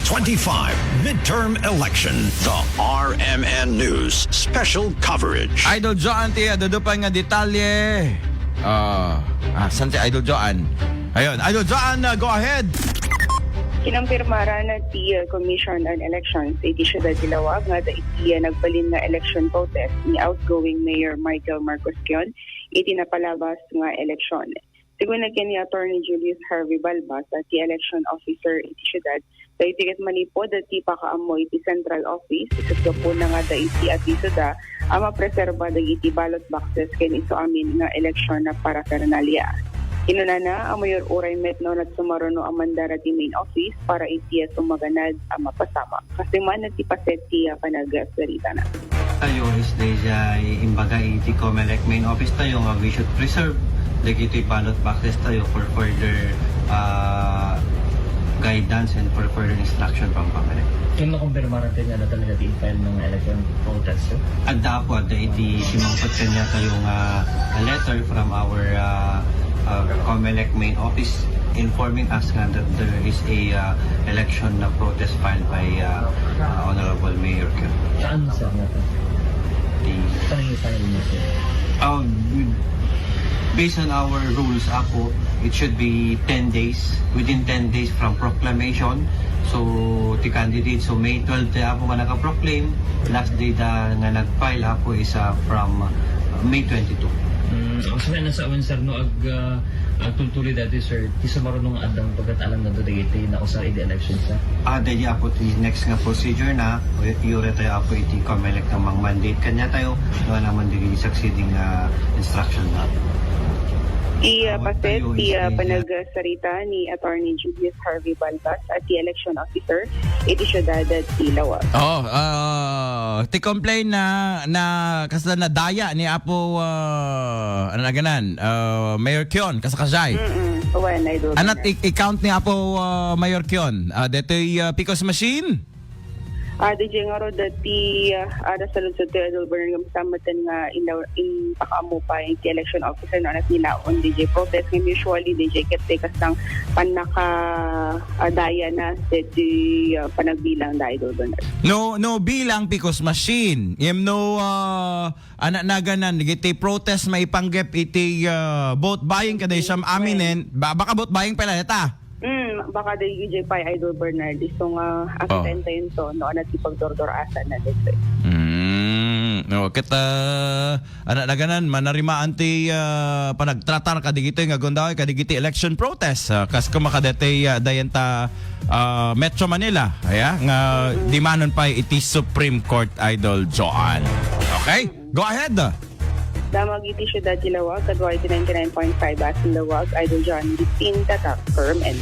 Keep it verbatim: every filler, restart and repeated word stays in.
twenty-five midterm election. The R M N News Special Coverage. Idol John, ti, ah, dudupan nga detalye. Ah, ah, san ti Idol John? Ayun, Idol John, ah, go ahead. Kinumpirmara na ti, ah, Commission on Elections iti Siudad ti Laoag nga adda iti, ah, nagbalin nga election protest ni outgoing Mayor Michael Marcosquion iti napalabas nga eleksyon. Segun ken ni Attorney Julius Harvey Balbas, a ti election officer iti siudad, daytoy ket manipud ti pakaammo iti central office, isu gapuna nga adda iti abisoda a mapreserba dagiti ballot boxes ken isu amin nga eleksyon a paraphernalia. Kinunana a mayor uray met no nagsumaruno a mandara ti main office para iti sumaganad a mapasamak. Kastoy man ti paset ti, ah, panagsaritana. Tayo is dayjay imbaga iti Comelec main office tayo nga we should preserve dagiti ballot boxes tayo for further, ah, guidance and for further instruction from Comelec. Ken nakumpirmaran tayo nga talaga ti file ng election protest, sir? Adda po, adda iti simangpet kanya tayo nga letter from our, ah, ah, Comelec main office informing us nga that there is a, ah, election na protest filed by, ah, ah, Honorable Mayor Kim. Saan, sir, nga to? The Saan yung file niyo, sir? Oh, based on our rules, apo, it should be ten days. Within ten days from proclamation, so, the candidate, so May twelve ti apo nga nakaproclaim, last day da nga nag-file, apo, is, ah, from, ah, May twenty-two. Mm, so, nasa awan, sir, no, ag, ah, agtultuloy dati, sir, ti sumaruno nga addang pagkataalan na dagiti nausar iti election, sir? Ah, daydi, apo, ti next nga procedure na, yuri tayo, apo, iti Comelec nga mang-mandate kanya tayo, no, naman dagiti succeeding, ah, instruction na. Ti, ah, Awan paset, tayo ti, is ah, the, panagsarita ni Attorney Julius Harvey Balbas, a ti election officer iti siudad ti Laoag. Oh, ah, ti complain na, na kasla nadaya ni Apo, ah, ano na ganan, ah, Mayor Kion, kasakasay. Mm-mm. Wen, Idol Anat Bernard. I-, i-count ni Apo, ah, Mayor Kion? Ah, detoy, ah, Picos machine? Ah, D J, ngarud ti, ah, ada sa lungsod ti Idol Bernard, nga masamatan nga inla-, in pakaammo pay ti election officer no anak ni Laon, D J, protest nga usually, D J, ket ti kastang pannaka, ah, daya na deti, ah, panagbilang da, Idol Bernard. No, no bilang Picos machine. Ngem no, ah, anak naganan, iti protest maipanggep iti, ah, vote buying kada isam aminen, ba-, baka vote buying pala ita. Mm, baka di D J pay, Idol Bernard, isu nga Oh. akitaentayo to, no, ano ti pagdurdurasan na dito. Mm, no, ket, ah, anak naganan, manarimaan ti, ah, panagtratar kadigiti nga gundaway, kadigiti election protest, ah, kas kumakadete, ah, dayanta, ah, Metro Manila, aya, nga Mm-mm. dimanon pay iti Supreme Court, Idol Joan. Okay? Go ahead. Damag iti siudad ti Laoag, kadua iti ninety-nine point five Asin Laoag, Idol John, Distinta, Tatak, Firm, and